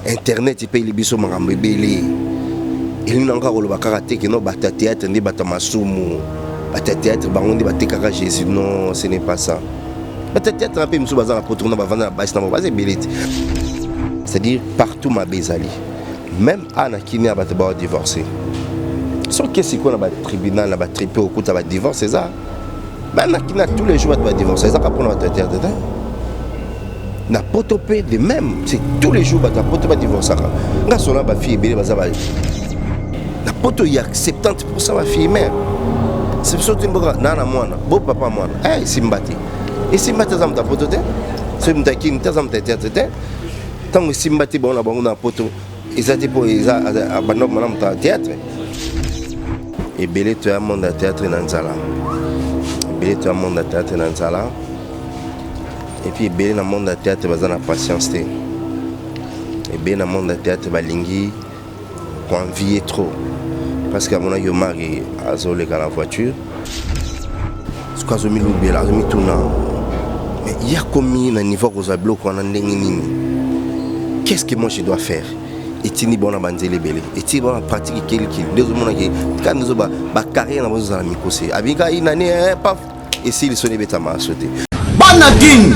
Internet epeyeli biso makambo ebele. Elingi nango kaka koloba kaka te keno bato ya théâtre nde bato ya masumu, bato ya théâtre bango nde batekaka Jésus. Non, ce n'est pas ça. Bato ya théâtre mpe mosusu baza na poto kuna, bavanda na basi na bango, baza ebele te. C'est-à-dire partout mabe ezali, même a na kini ya bato bao divorce. Soki sikoyo na batribunal na batripe okuta badivorce eza bana kina, tous les jours bato badivorce. Ezaka mpona bato ya théâtre te. Na poto mpe de même, c'est tous les jours bato ya poto badivorçaka. Nga sona bafille ebele baza ba na poto ya 70 bafille mère. C'est biso te mboka na na mwana bo papa mwana esimba te, esimba te. Aza moto ya poto te, soki moto akini te, aza moto ya théâtre te. Ntango esimba te bango na bango na poto, eza te mpo eza banda mana moto ya théâtre. Ebele toya monde ya théâtre na nzala, ebele toya monde ya théâtre na nzala. Et puis ebele na monde ya théâtre baza na patience te. Ebele na monde ya théâtre balingi koenvier trop, parce que amonaki Omari azoleka na voiture, soki azomilobela, azomituna: mais ye akomi na niveau kozwa biloko wana ndenge nini? Qu'est-ce que moi je dois faire? Etindi bango na banzela ebele, etindi bango na pratique ekelikeli. Nde ozomonaki kaka nde ozo bacarrière na bango ezozala mikose. Abika inane, paf, esili soni, ebetama so te. Bana Kin,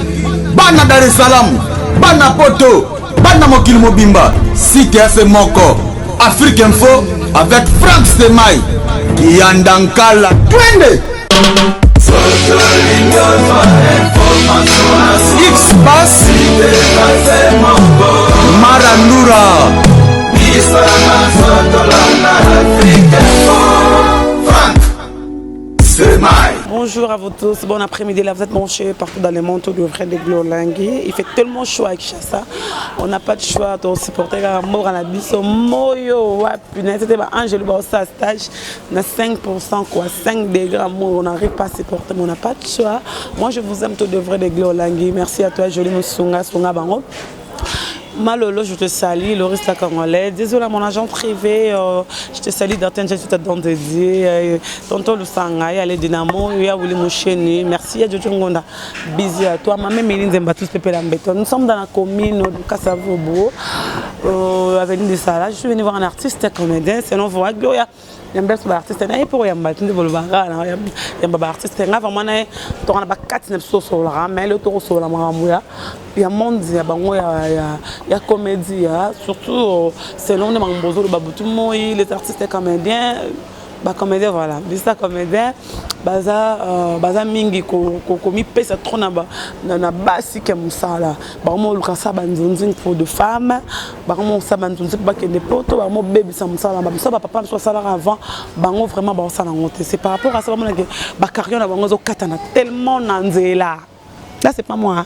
bana Dar es Salaam, bana Poto, bana mokili mobimba, site ya se moko, Afrique Info avec Frank Semai Kiyanda Nkala. Twende X Bas Marandura. Frank Semai. Bonjour à vous tous, bon après-midi. Là, vous êtes branchés partout dans le monde, tout le vrai de Glolangui. Il fait tellement chaud à Kinshasa. On n'a pas de choix de supporter la mort à la biso. Moyo, ouais, punaise, c'était Angelo Baosa stage. Na 5%, quoi, 5 degrés, on n'arrive pas à supporter, mais on n'a pas de choix. Moi, je vous aime tout de vrai de Glolangui. Merci à toi, Jolie Moussunga, Sunga Bango. Malolo, je te salue, Loris la Congolaise. Désolé, mon agent privé, je te salue, D'Artin, je te donne dédié. Tonton Lusanga, il y a les Dynamo, il y a Willy Moucheni. Merci à Jojo Ngonda. Bisous à toi. Maman Méline Zemba, tous Pépé Lambeto. Nous sommes dans la commune de Kassavobo, avenue de Sala. Je suis venu voir un artiste comédien, c'est non voix Gloria. Yamba so baartiste na ye mpo koyamba te nde bolobaka na yamba baartiste. Nga vraiment na ye toka na bakati na biso, tosololaka, mais lelo tokosolola makambo ya monde ya bango ya comédie, ya surtout selon nde makambo bozoloba butu moi, les artistes comédiens, bacomédien. Voilà, bisa comédien baza baza mingi komipesa trop na basi ke mosala. Bakomoluka sa banzonzi pour de femmes, bakomosala banzonzi mpo bakende poto, bakomobebisa mosala. Bamosala bapapa mosusu basalaka avant bango, vraiment baosala yango te. C'est par rapport à ça bamonake bacarrière na bango ezokatana tellement na nzela. Là, c'est pas moi.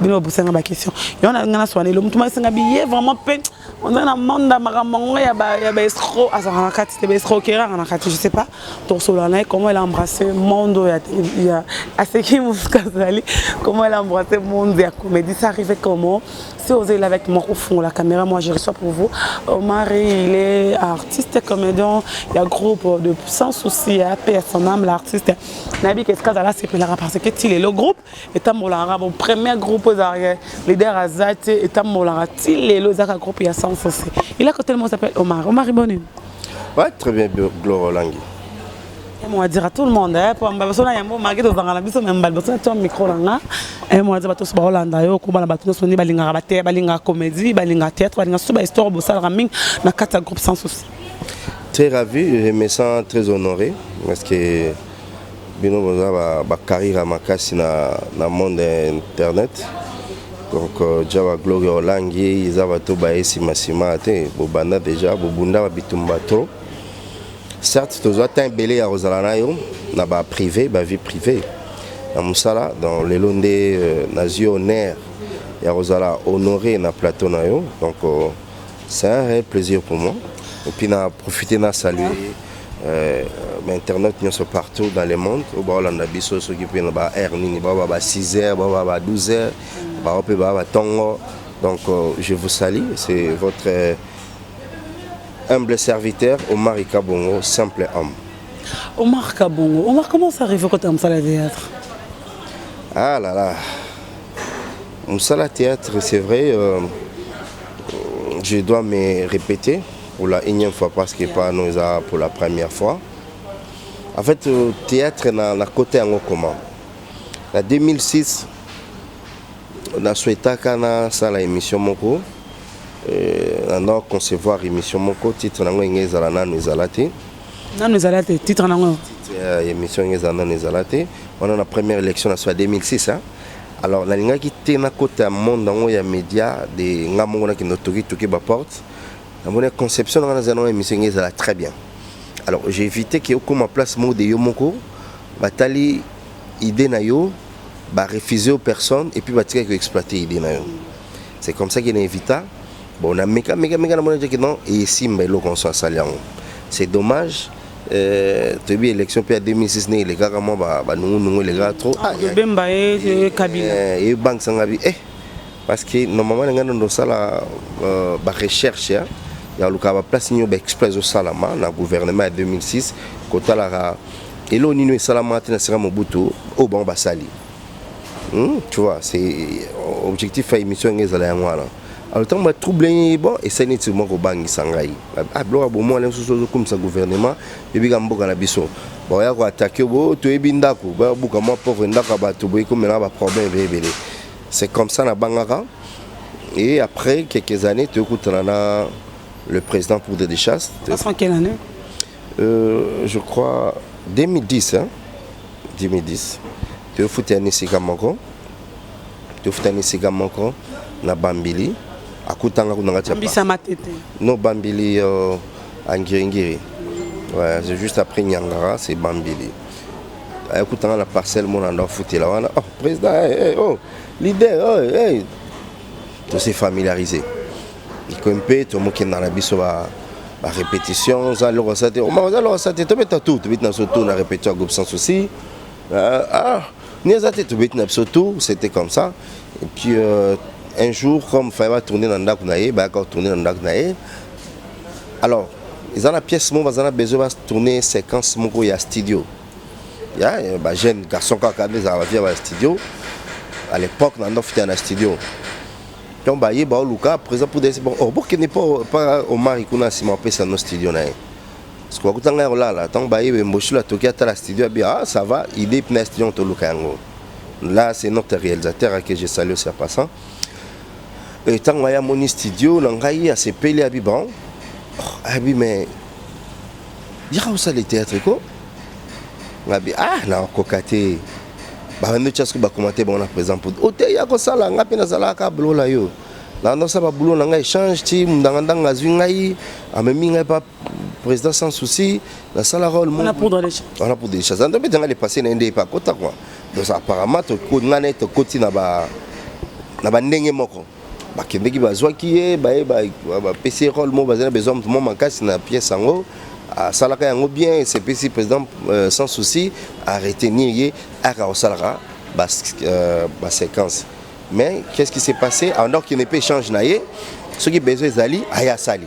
Bino bosenga baquestion yo na nga na swanelo motu masenga biye vraiment mpe oza na monde makambo yango ya baescroc, azalaka na kati te, baescroquerie azalaka na kati. Je sais pas, tosolola na ye comment elle a embrassé monde oyo ya aseki mosuka azali, comment elle a embrassé monde ya comédie, ça arrivait comment. Si vous êtes avec moi au fond la caméra, moi je reçois pour vous Omar, il est artiste comédien, il y a groupe de Sans Souci, paix à son âme, l'artiste nayebi ke esika azala sepelaka parce que ti lelo groupe etambolaka. Bon, premier groupe ezalaka leader aza te, etambolaka ti lelo, ezalaka groupe ya Sans Souci. Il a côté, moi s'appelle Omar. Omar, bonne. Ouais, très bien, Gloire Olangi. On va dire à tout le monde, hein, pour mba na yambo maki tozanga na biso me mbali biso na micro na nga. On va dire bato baolanda yo kobana, bato nyonso nde balingaka bate, balingaka comédie, balingaka théâtre, balingaka surtout bahistoire bosalaka mingi na kati ya groupe Sans Souci. Très ravi, je me sens très honoré parce que bino boza bacarrière ya makasi na monde internet. Donc ja bagloria Olangi eza bato baye nsima nsima te, bobanda déjà, bobunda babitumba trop. Certes, tozwa temps ebele ya kozala na yo na baprivé, bavie privée na mosala. Donc lelo nde nazwi honneur ya kozala honoré na plateau na yo. Donc c'est un réel plaisir pour moi. Et puis na profiter na saluer bainternet nyonso partout dans le monde oyo baolanda biso, soki mpe na ba heure nini, bao ba 6 heures, bao ba 12 heures, bao mpe baa batongo. Donc je vous salue, c'est votre humble serviteur Omar Kabongo, simple homme. Omar Kabongo. Omar, comment ça arrive quand tu as le théâtre? Ah là là, mosala théâtre, c'est vrai, Je dois me répéter pour la énième fois parce que pas nous pour la première fois. En fait, théâtre na côté yango comment? Na 2006 na souhaitaka na sala émission moko, na concevoir émission moko, titre nango enge ezala nanu ezala te. Nanu ezala te titre nango. Titre émission enge ezala nanu ezala te. Wana na première élection na so 2006, hein. Alors nalingaki te nakota monde yango ya média de nga moko, nakende toki baporte. Namoni conception nanga nazala nango, émission enge ezala très bien. Alors j'ai évité ke okóma place moko de yo moko, batali idée na yo, barefuser aux personnes et puis batikaki koexploiter idée na yo. C'est comme ça qu'il invita. Bon, na meka meka meka, namoni ke non, esimba eloko nyonso asali yango. C'est dommage, toyebi élection mpe ya 2006 ndenge elekaka, mwa banungunungu elekaka trop. Bemba ye Kabila. Ebangisanga bi parce que normalement na ngai nando osala barecherche ya koluka baplace nini oyo baexploit ezosalama na gouvernement ya 2006, kotalaka eloko nini esalama te na sika Mobutu oyo bango basali. Tu vois, c'est objectif ya émission yango ezala yango wana. Alors ntango batrouble, bon, esali neti mwa kobangisa ngai. Ah, biloko ya bomwana mosusu ozokumisa gouvernement, yebika mboka na biso baoya koattaquer bo toyebi ndako babuka mwa pauvre ndako ya bato boye komelaka baproblème ebele ebele. C'est comme ça nabangaka. Et après quelques années, toyokutana na le président pour des chasse. En quelle année? Je crois 2010, hein? 2010 toyofutani esika moko, toyofutani esika moko na Bambili. Akutanga kuna ngati ya Mbisa Matete. Non, Bambili, à Ngiringiri. Ouais, c'est juste après Nyangara, c'est Bambili. Akutanga na parcelle mona ndo afutela wana. Oh président, hey, hey, oh leader, oh, hey. To s'est familiarisé iko mpe tomokenda na biso ba barépétition. Oza eloko asa te, oma oza eloko asa te, tobeta tout, tobeti na biso tout na répétition ya groupe Sans Souci. Ah ni eza te, tobeti na biso tout. C'était comme ça. Et puis un jour, comme fallait batourner na ndako na ye, bayaka kotourner na ndako na ye. Alors eza na pièce moko baza na besoin batourner séquence moko ya studio ya bajeune garçon kaka nde ezalaka bavia ba studio à l'époque na ndo futa na studio. Donc baye baoluka présent pour des bon, oh, bokende mpo pa Omar kuna nsima apesa no studio na ye, parce que bakuta ngai kolala. Ntango baye Mboshilo atoki atala studio, abi: "Ah, ça va, idée mpena studio toluka yango." Là, c'est notre réalisateur que je salue aussi en passant. Ntango aya amoni studio na ngai, asepeli, abi: "Bon," abi, "mais yaka osala théâtre ko." Ngabi: "Ah, nakoka te." Babandi otya soki bacommenter bango na présent po ote ya kosala. Nga mpe nazalaka bulola yo, nandosala babulo na ngai échange ti ndanga-ndanga azwi ngai, amemi ngai pa président Sans Souci, nasala rôle. Wana poudre de chasse. Wana poudre de chasse ando mpe tanga le passé na ye nde epa akota quoi. Donc apparemment ngai na ye tokoti na bandenge moko. Bakendeki, bazwaki ye, baye bapesi ye rôle moko, bazali na besoin moto mwa makasi na pièce yango. Asalaka yango bien, esepesi président Sans Souci, aretenir ye aka kosalaka baséquence. Mais qu'est-ce qui s'est passé? Alors okende mpe échange na ye, soki besoin ezali, aye asali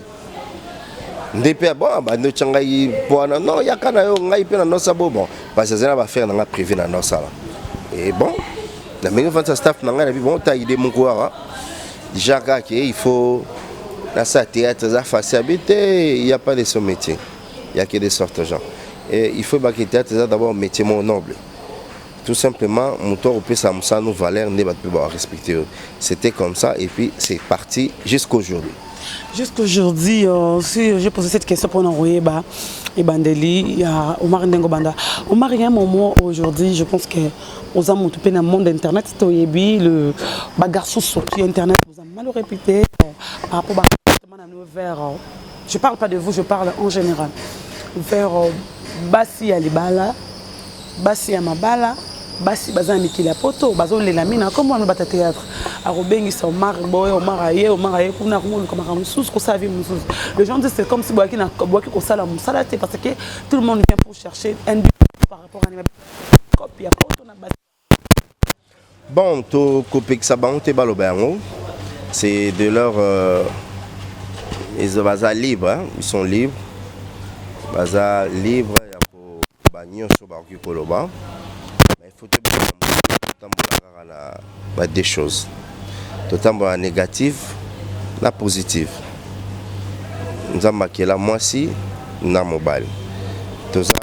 nde mpe. Bon, bandi otya ngai mpo wana non, yaka na yo, ngai mpe na nosa bo. Bon, parce que azali na baaffaire na ngai privé na nosala. Et bon, na ndenge ofandisa staff na ngai na bi, bon, ta idée moko awa déjà kaka il faut nasala théâtre, eza facile. Abi te, il y a pas de son métier, il y a que des sortes gens. Et il faut baki théâtre eza d'abord métier moko noble. Tout simplement, moto akopesa mosala no valeur nde bato mpe barespecte yo. C'était comme ça et puis c'est parti jusqu'aujourd'hui. Jusqu'aujourd'hui. Si j'ai posé cette question pour Noroyeba et Bandeli, il y a Omar Ndengo Banda. Omar, il y a un moment aujourd'hui, je pense que aux amours dans le monde internet, toyebi, le garçon sorti internet, vous a mal répété par rapport à vers, je parle pas de vous, je parle en général, vers basi ya libala, basi ya mabala, basi baza na mikili ya poto, bazolela mingi na kombo wana. Bata théâtre akobengisa Omar boye, Omar aye, Omar aye kuna, akomoluka makambo mosusu, kosala vie mosusu. Les gens disent c'est comme si boyaki boyaki kosala mosala te, parce que tout le monde vient pour chercher un but par rapport à copie ya poto na basi. Bon, tokopekisa bango te baloba yango, c'est de leur ils baza libre, hein? Ils sont libres, baza libre ya koloba nyonso bakoki koloba. Mais il faut te totambola kaka na ba deux choses, totambola négative na positive. Nzambe akela mwasi na mobali. Toza na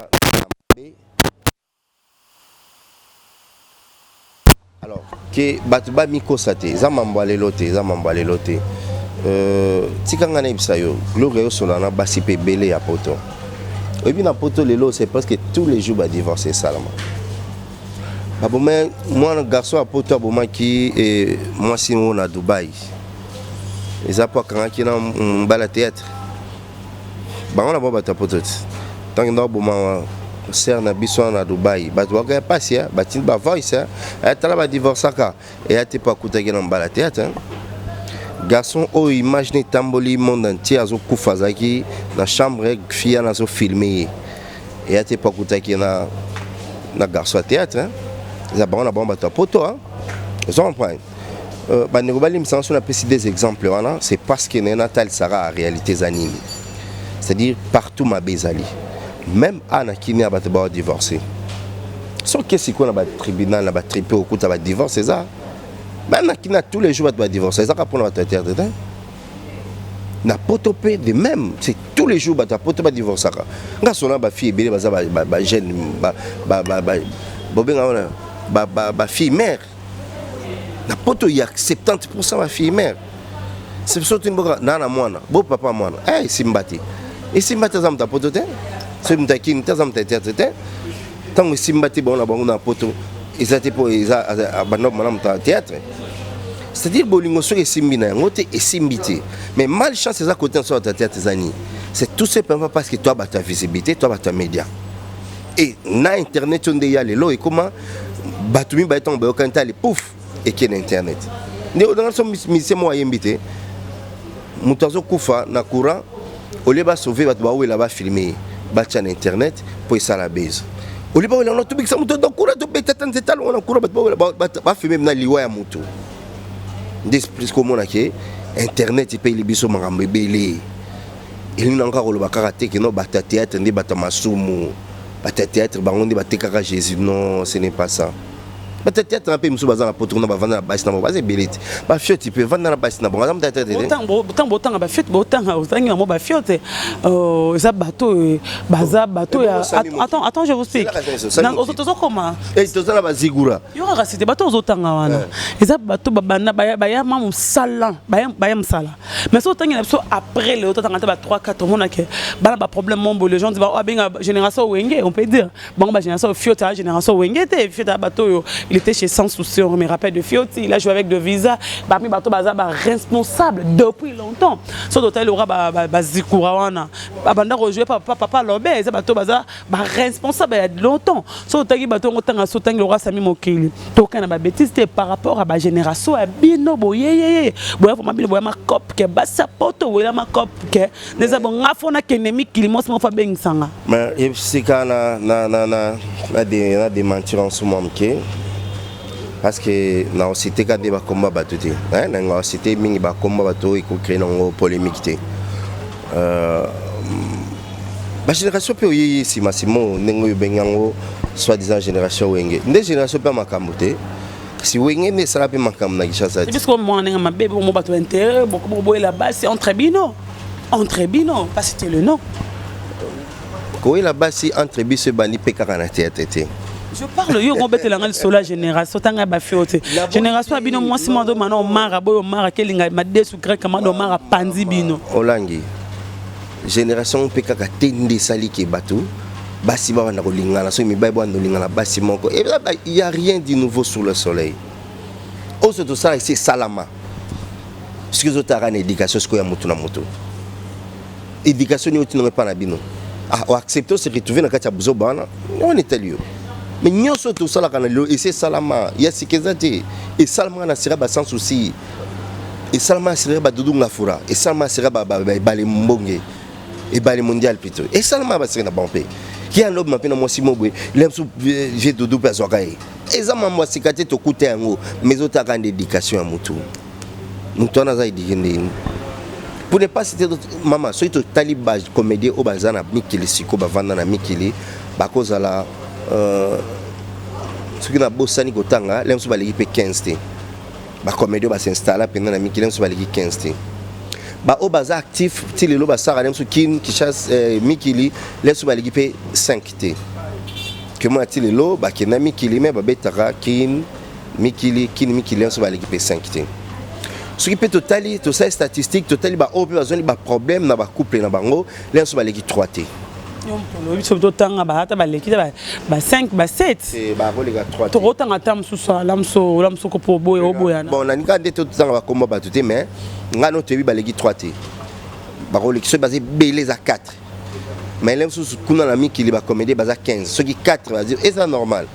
mabe. Alors que bato bamikosa te, eza mambo ya lelo te, eza mambo ya lelo te. Tika ngai nayebisa yo, Gloria osola na basi mpe ebele ya poto. Oyebi na poto lelo c'est presque tous les jours badivorce esalama. Baboma mwana garçon ya poto abomaki eh, mwasi oyo na Dubai. Eza mpo akangaki na mobali ya théâtre. Bango na bango bato ya poto ti. Ntango nda oboma sœur na biso wana na Dubai, bato bakaya pasi, batindi ba voice, tala badivorçaka. Eya te mpo akutaki na mobali ya théâtre. Garçon oyo image ne etamboli monde entier azokufa, azalaki na chambre, fille wana azofilme ye. Eya te mpo akutaki na garçon ya théâtre. Eza bango na bango bato ya poto. Ozo comprendre? Bandeko balimbisanga so napesi des exemples wana, c'est parce que naye natalisaka réalité eza nini. C'est-à-dire partout mabe ezali. Même a na kini ya bato bao divorcer. Soki sikoyo na batribunal na batripe okuta badivorce eza. Même na kini tous les jours bato badivorce, ezaka mpona bato ya théâtre te. Na poto mpe de même, c'est tous les jours bato ya poto badivorçaka. Nga sona bafille ebele baza bajeune, bobenga wana bafille mère. Na poto ya 70% bafille mère. C'est surtout mboka na na mwana, bo papa mwana. Eh esimba te. Esimba te aza moto ya poto te. Soki moto akini te aza moto ya théâtre te. Ntango esimba te bango na bango na poto eza te mpo eza banda mana moto ya théâtre. C'est-à-dire bolingo soki esimbi na yango te, esimbi te. Mais malchance eza côté na so ya théâtre eza nini? C'est tout simplement parce que toi bato ya visibilité, toi bato ya média. Et na internet oyo nde ya lelo ekoma bato mibale ntango bayokani te, ale pouf eke na internet. Nde odanga so musicien moko ayembi te, moto azokufa na courant, au lieu basauve bato bawela bafilme ye batya na internet mpo esala base. Au lieu bawela wana tobikisa moto na courant, tobeta ta nzete alongo na courant, bato bawela bafilme na liwa ya moto. Nde plus komona ke internet epeyeli biso makambo ebele. Elingi nango kaka koloba kaka te keno bato ya théâtre nde bato ya masumu, bato ya théâtre bango nde batekaka Jésus. Non, ce n'est pas ça. Bato ya théâtre mpe mosusu baza na poto kuna, bavanda na basi na bango, baza ebele te. Bafioti mpe vanda na basi na bango, aza moto ya théâtre te. Ntango botanga bafiote, botanga otangi bango bafiote, eza bato baza bato ya attends, attends, je vous explique. Tozokoma. Toza na bazigura. Yo kaka site bato ozotanga wana eza bato babanda baya ma mosala, baya mosala. Mais so otangi na biso après lelo, totanga te ba 3 4, omonake bana baproblème mombo. Les gens disent abenga génération Wenge, on peut dire bango ba génération Fioti, a génération Wenge te. Fioti a bato oyo il était chez Sans Souci, on me rappelle de Fioti, il a joué avec de Visa. Parmi bato baza ba responsable depuis longtemps. So totali ora bazikura wana babanda kojouer papa papa lobe, eza bato baza baresponsable ya longtemps. So otangi bato yango, otanga so otangi lokwa Sami Mokili, tokana babêtise te par rapport à bagénération ya bino. Boyeyeye boya vraiment, bino boya makope ke basi ya poto, boya makope ke neza bo nga fo nakende mikili mwasi moko fo abengisanga. Mais esika na démentir en ce moment moke, parce que na ocité ka nde bakomba bato te, nanga ocité mingi bakomba bato oyo ekocrée nango polémique te. Bagénération mpe oyei nsima nsima oyo ndenge oyo obengi yango soi-disant génération Wenge, nde génération mpe ya makambo te, kasi Wenge nde esala mpe makambo na Kinshasa te. Biso mwana ndenge mabe bongo, bato ya intérêt boyela basi entre bino, pas citer le nom. Koyela basi entre biso ebandi mpe kaka na théâtre te. Je parle yo ngobetelanga lisolo ya génération tanga ya bafio te, génération ya bino. Mwasi mwana mana omara boyo omara kelinga madesu grek amada omara panzi bino. Olangi génération mpe kaka te nde esali ke bato basi babanda kolingana, soki mibali babanda kolingana basi moko, il y a rien du nouveau sous le soleil. Oyo so tosala esi esalama. Soki ozotaka na éducation sikoyo ya motu na motu, éducation nini otinango epa na bino oaccepte ose retrouve na kati ya buzoba wana, wana etali yo. Mais nyonso oyo tosalaka na lelo esi esalama, ya sika eza te. Esalamaka na sira baSans Souci, esalama na sira baDudu Ngafura, esalama na sira baEbale Mbonge, Ebale Mondial plutôt, esalama basiri na bango mpe ye alobima mpe na mwasi mo boye le mosu vie Dudu mpe azwaka ye. Eza mambo ya sika te, tokuta yango. Mais ezotaka nde éducation ya motu. Motu wana aza éduqué ndenge, pour ne pas citer d'autres. Mama, soki totali bacomédien oyo baza na mikili sikoyo, bavanda na mikili, bakozala soki nabosani kotanga le mosusu baleki mpe 15 te. Bacomédien oyo basinstalla mpenza na mikili mosusu baleki 15 te. Baoyo baza actif ti lelo, basalaka na biso Kin, Kinshasa, mikili leso, baleki mpe 5 te. Kemona ti lelo bakenda mikili, me babetaka Kin, mikili, Kin, mikili nyonso, baleki mpe 5 te. Soki mpe totali, tosali statistique, totali baoyo mpe bazwani baproblème na bacouple na bango, nyonso baleki 3 te. Biso totanga baata baleki ba 5, ba 7. Bakoleka 3. Tokotanga ata mosusu ala mosu kopo oboya oboyana. Bon, naninga nde totanga bakomba bato te, mais ngai no toyebi baleki 3 te. Bakoleki, soki baza ebele, eza 4, mais le mosusu kuna na mikili bacomédie baza 15, soki 4 bazi, eza normal,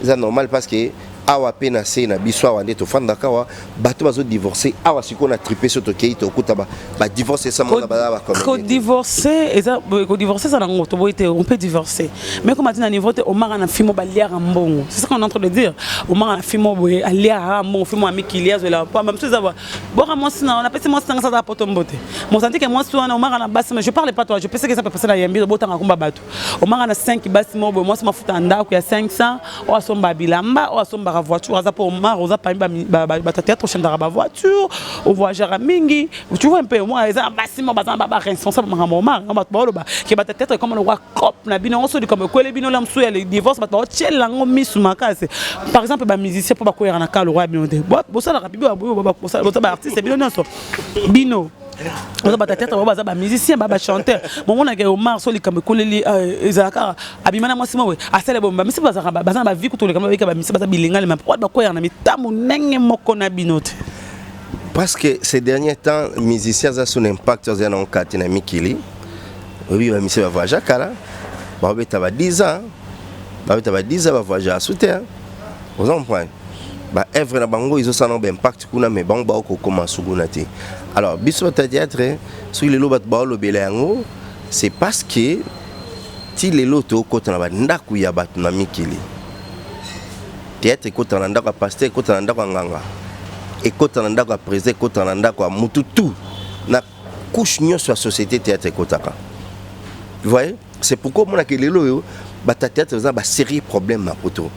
eza normal, parce que awa mpe na se na biso awa nde tofandaka awa, bato bazodivorce awa. Sikoyo na tripe, so tokei, tokuta badivorce esamona baza bacomédie. Kodivorce eza kodivorce, eza nango toboyi te, on peut divorcer, mais comme ati na niveau te, omaka na fimo baliaka mbongo, c'est ce qu'on est en train de dire. Omaka na fimo boye, aliaka mbongo, fimo ya mikili, azwela po mosusu eza boka mwasi na napesi mwasi nanga saza poto mbote mosanti ke mwasi wana omaka na basi. Mais je parle pas toi, je pense que ça peut passer na yambi botanga komba bato. Omaka na 5 basi mo boye, mwasi mafuta ya ndako ya 500, oyo asomba bilamba, oyo asombaka voiture, aza mpo Omar oza parmi bato ya théâtre, ochandaka bavoiture, ovoyageaka mingi, tu vois un peu. Moi eza na basi mo baza na baresponsable makambo. Omar, bato baoloba ke bato ya théâtre ekoma lokwa cop na bino yango. So likambo ekweli bino la mosusu ya divorce, bato baotiela yango misu makasi. Par exemple bamusicien mpo bakweyaka na ka lokwa ya bino te, bosalaka bibi boza baartiste bino nyonso, bino oza bato ya théâtre, bao baza bamusicien, ba bachanteur. Bomonaka Omar, so likambo ekoleli, ezalaka abima na mwasi mowe, asala bomo. Bamisi bazalaka baza na bavi kutu oleka babika. Bamisi baza bilingale, ma po bakweyaka na mitambo ndenge moko na bino te. Parce que ces derniers temps, musicien aza son impact aza na kati na mikili. Oyebi bamusicien bavoyage kala, baobeta ba 10 ans, babeta ba 10 ans, bavoyage asu te. Oza comprendre, baœuvre na bango ezosala nango baimpact kuna, mais bango baokokoma su kuna te. Alors biso bato ya théâtre, soki lelo bato baolobela yango, c'est parce que ti lelo tookota na bandako ya bato na mikili. Théâtre ekota na ndako ya pasteur, ekota na ndako ya nganga, ekota na ndako ya président, ekota na ndako ya mutu tu, na couche nyonso ya société théâtre ekotaka. Vous voyez, c'est pourquoi omonaka lelo oyo bato ya théâtre baza basérieux problème na poto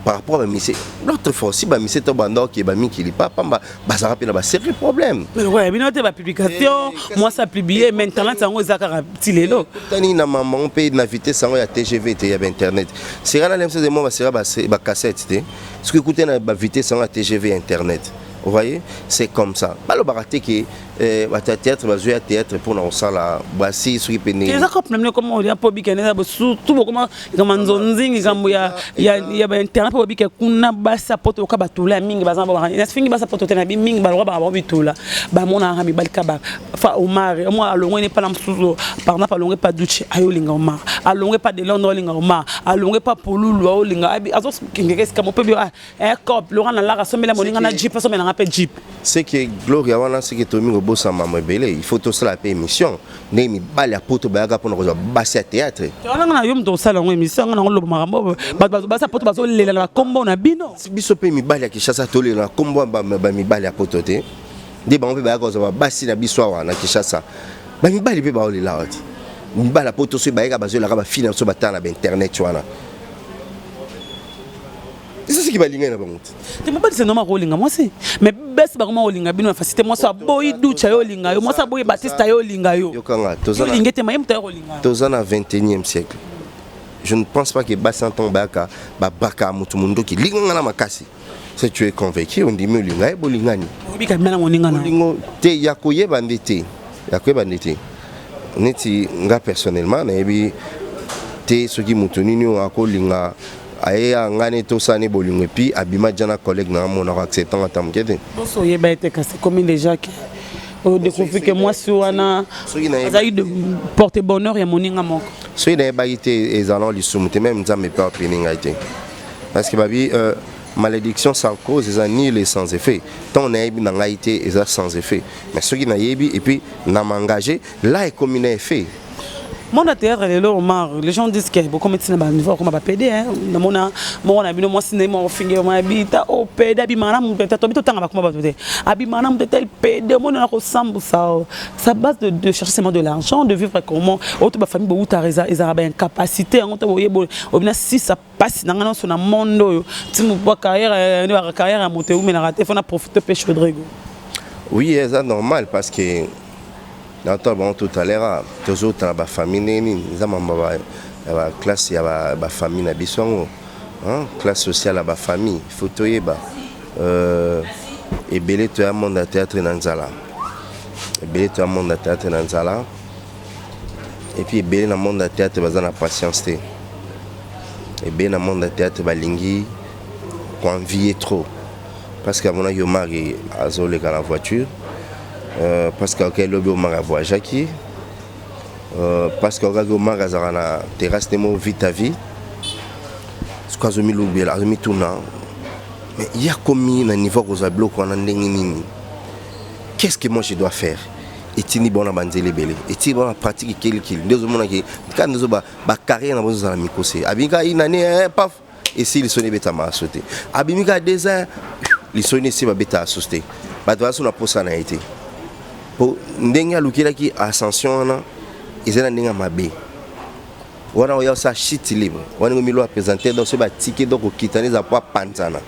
par rapport à bamusicien. L'autre fois aussi, bamusicien to banda okeye bamikili pa pamba, bazalaka mpe na basérieux problème. Mais bino te, bapublication mwasi apublie, mais internet yango eza kaka ti lelo. Tani na mamango mpe na vitesse yango ya TGV te, ya bainternet sera na lemse mo basera bacassette te. Soki ekute na bavitesse yango ya TGV ya internet, vous voyez, c'est comme ça. Balobaka te ke bato ya théâtre bazwi ya théâtre mpona kosala basi soki mpe ndenge. Eza problème ne koma olia mpo bikende eza surtout bokoma likambo nzonzingi, likambo ya bainternet, mpo bobike kuna basi ya poto oka batula mingi baza nafingi basi ya poto te na bi mingi balokwa baka bango bitula bamonaka mibali ka fa Omar omoi alongwe ne mpala mosusu. Par exemple, alongwe pa Duche, ayolinga Omar, alongwe pa de Londres, aolinga Omar, alongwe pa Polulu, aolinga, azokengeka esika mo mpe bio cop Laurent nalaka asombela moninga na jeep, asombelanga mpe jeep. C'est que Gloria wana, c'est que tomi kobosama mamo ebele. Il faut tosala mpe émission ndenge mibali ya poto bayaka mpona kozwa basi ya théâtre. Wana nga na yo moto osala yango émission, nga nango loba makambo bato basi ya poto bazolela na bakombo na bino. Biso mpe mibali ya Kinshasa tolela na kombo bamibali ya poto te, nde bango mpe bayaka kozwa babasi na biso awa na Kinshasa. Bamibali mpe baolela awa te. Mibali ya poto soki bayaka, bazolelaka bafille na biso batala na bainternet wana, eza soki balingai na bango te. Te, mobali se normal kolinga mwasi, mais basi bakoma kolinga bino na facilité. Mwasi aboyi Ducha, yo olinga yo, mwasi aboyi Batista, yo olinga yo. Yokanga. Olingi te maye moto ayo kolinga. Toza na 21e siècle. Je ne pense pas que basi ntango bayaka babaka motu mondoki linganga na makasi. Si tu es convaincu, ondimi, olinga ye, bolingani. Obika bima na moninga na. Bolingo te, ya koyeba nde te, ya koyeba nde te. Neti nga personnellement nayebi te soki moto nini oyo akolinga ayeya nga ne tosala ne bolingo, et puis abima dia na collègue na nga, monako acceptanga ata moke te. Boso oyeba ete kasi ekomi déjà ke odécouvrir ke mwasi wana azalaki porte bonheur ya moninga moko. Soki nayebaki te, ezala lisumu te, même Nzambe mpe apeni ngai te, parce que babi malédiction sans cause eza nul et sans effet. Ntango nayebi na ngai te, eza sans effet, mais soki nayebi et puis na m'engage là, ekomi na effet. Monde ya théâtre lelo, Omar, les gens disent que bokomi ntina baniveau akoma bapédé. Namona moko na bino, mwasi na ye moko finge moko abita o pédé, abimaka na moto te. Tobi totanga bakoma bato te, abimaka na moto tel pédé. Omoni na kosambusa sa base de chercher seulement de l'argent, de vivre comment oyo bafamille boutaka ezalaka baincapacité yango te. Boyeba obina sisa mpasi na ngai nyonso na monde oyo ti carrière ya moto eumelaka te, fona profite mpe Chodrigo. Oui, eza normal parce que natala bango tout à l'heure, tozotala bafamille ndenge nini, eza mambo ya baclasse ya bafamille na biso yango, classe sociale ya bafamille. Faut toyeba ebele toya monde ya théâtre na nzala, ebele toya monde ya théâtre na nzala, et puis ebele na monde ya théâtre baza na patience te. Ebele na monde ya théâtre balingi koenvier trop parce que amonaki Omar azoleka na voiture, parce que oke lobi Omar avoyageaki, parce que okaki Omar azalaka na terrasse nde mo vite à vie. Soki azomilobela, azomituna: mais ye akomi na niveau kozwa biloko wana ndenge nini? Qu'est-ce que moi je dois faire? Etindi bango na banzela ebele, etindi bango na pratique ekelikeli nde ozomonaki kaka nde ozo bacarrière na bango ezozala mikose. Abimi kaka une année, paf, esi lisoni ebetama so te. Abimi kaka 2 ans, lisoni esi babetaka so te. Bato baza so na posa na ye te, po ndenge alukelaki ascension wana eza na ndenge ya mabe wana. Oya osala chute libre wana, ngo milo aprésente. Donc soki batike, donc okita nde eza po apanzana.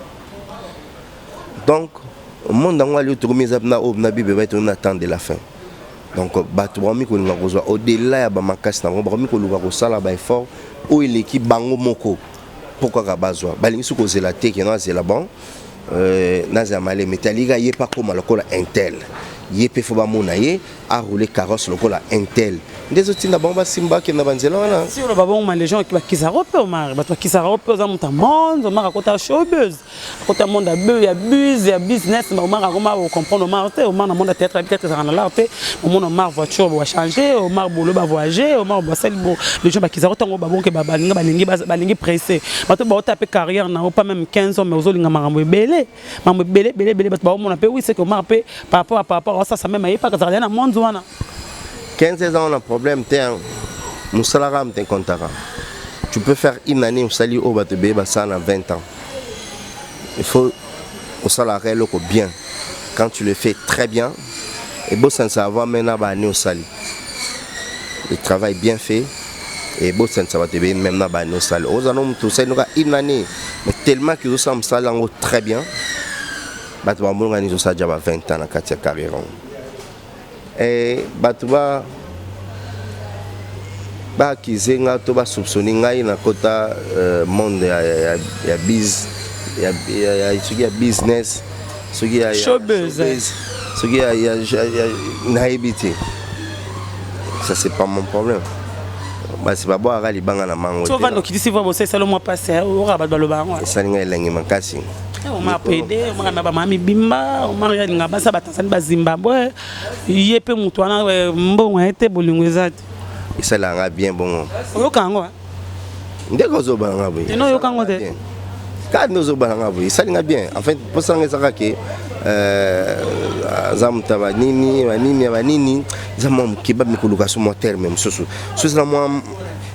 Donc monde yango ali tokomi, eza na oyo na Bible bai, tokomi na temps de la fin. Donc bato bakomi kolinga kozwa au-delà ya bamakasi na bango, bakomi koluka kosala baeffort oyo eleki bango moko mpo kaka bazwa. Balingi soki kozela te keno azela bon, nazela maleme te, alingi ye mpe akóma lokola un tel, ye mpe faut bamona ye aroule carrosse lokola un tel. Nde ezotinda bango basimba bakenda banzela wana. Si oloba bongo, les gens bakisaka mpe Omar, bato bakisaka mpe oza moto ya monde. Omar akota showbiz, akota monde ya buzz, ya business. Omar akoma comprendre Omar te. Omar na monde ya théâtre, peut-être ezalaka na l'art te. Omona Omar voiture bachange, Omar bolo bavoyage, Omar basali bo. Les gens bakisaka ntango babonke, balingi balingi balingi pressé. Bato baota mpe carrière na yo pas même 15 ans, mais ozolinga makambo ebele, makambo ebele ebele ebele. Bato baomona mpe, oui, c'est que Omar mpe par rapport asasa même ayepaka azalaka na monde wana. 15 ans na problème te, mosala kaka moto ekontaka. Tu peux faire une année, osali oyo bato ebele basala na 20 ans. Il faut osalaka eloko bien. Quand tu le fais très bien, ebosanisa avant maintenant baannée osali le travail bien fait, ebosanisa bato ebele même na baannée osali. Ozala no moto osali noka une année, mais tellement que ozosala mosala yango très bien, bato bamonga nini, ozosala dia ba 20 ans na kati ya carrière yango. Bato ba baakize nga to basoupçonne ngai na kota monde ya biz ya, soki ya business, soki ya showbiz, soki ya nayebi te. Ça, c'est pas mon problème. Basi babwakaka libanga na mango. Ovanda okitisi vo bosala mwa pasi oka bato baloba yango. Esali ngai elengi makasi. Omar pede, Omar na bamama mibimba, Omar alinga basi ya batanzanie, bazimbabwe. Ye mpe moto wana mbongo ye te, bolingo eza te. Esalaka bien bongo. Oyoka yango? Ndenge ozobala nga boye. Eno oyoka yango te. Kaka nde ozobala nga boye, esalinga bien. En fait, mposanga ezaka ke aza moto ya banini banini ya banini, eza mwa moke bamikoluka so mwa terme mosusu so, eza mwa,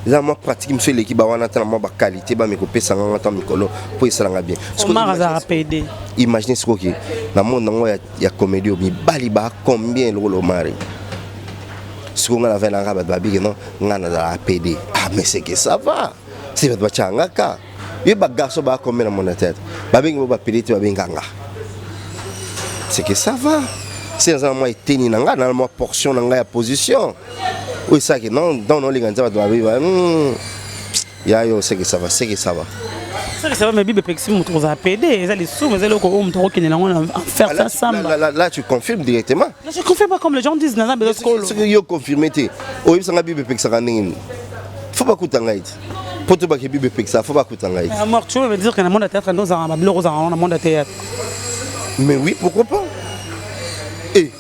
eza mwa pratique mosusu eleki bawana ata na mwa baqualité bamikopesa nganga ata mikolo mpo esalanga bien. Omar azalaka pede. Imagine sikoki na monde yango ya comédie oyo, mibali ba combien lokola Omari? Sikoyo ngai navai nanga, bato babiki non, ngai nazalaka pd. Ah, mais c'est que ça va, si bato batiaka nga ka ye, bagarçon baa combien na monde ya théâtre babengi bo bapd te, babenga nga, c'est que ça va. Si naza na mwa eteni na ngai, na mwa portion na ngai ya position oyo esalaki non, donc naolinga nza bato babi ya yo, c'est que ça va, c'est que ça va. C'est que ça va, mais Bible epekisi moto kozala pd. Eza lisumu, eza eloko oyo moto akokende nango na enfer. Ah, là, samba. Là, là, là, tu confirmes directement. Je confirme pas comme les gens disent, naza bezo skolo. Soki yo confirme te, oyebisanga Bible epekisaka ndenge nini? Faut bakuta ngai te mpo to bake Bible epekisaka, faut bakuta ngai te. Mort, tu veux me dire que na monde ya théâtre nde ozalaka babiloko ozalaka na monde ya théâtre? Mais oui, pourquoi pas? Et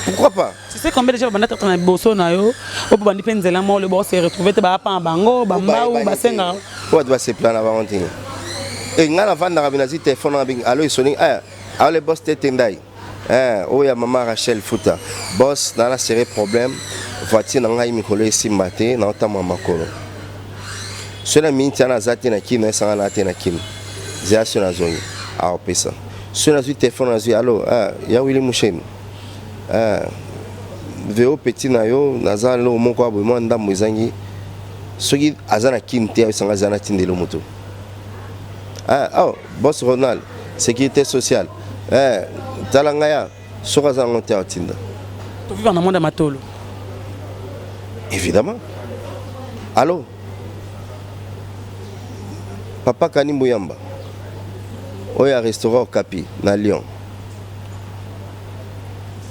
pourquoi pas? Tu sais combien déjà babanda théâtre na liboso na yo oyo mpo bandi mpe nzela moko lobo se retrouve te, baapa na bango bambau basengaka? Po bato basepela na bango te. E ngai navandaka bi nazwi telefone nanga, bingi alo, esoni alo, le boss te tendai oyo ya mama Rachel Futa. Boss, naa na sérieux problème, voiture na ngai mikolo esimba te, naotambola makolo. So na miniti wana aza te na kino, esanga na te na kino, zela so nazongi aopesa. So nazwi telefone, nazwi alo, ya Wili Musheni, veo petit na yo, naza eloko moko aboye, mwa ndambo ezangi. Soki aza na kini te, ayebisanga aza na tindelo moto. Ah, oh, boss Ronald, sécurité sociale, tala ngai ya Soki aza yango te, atinda. Tovivre na monde ya matolo. Évidemment. Allo, papa Kani Mbuyamba oyo ya restaurant Okapi na Lyon,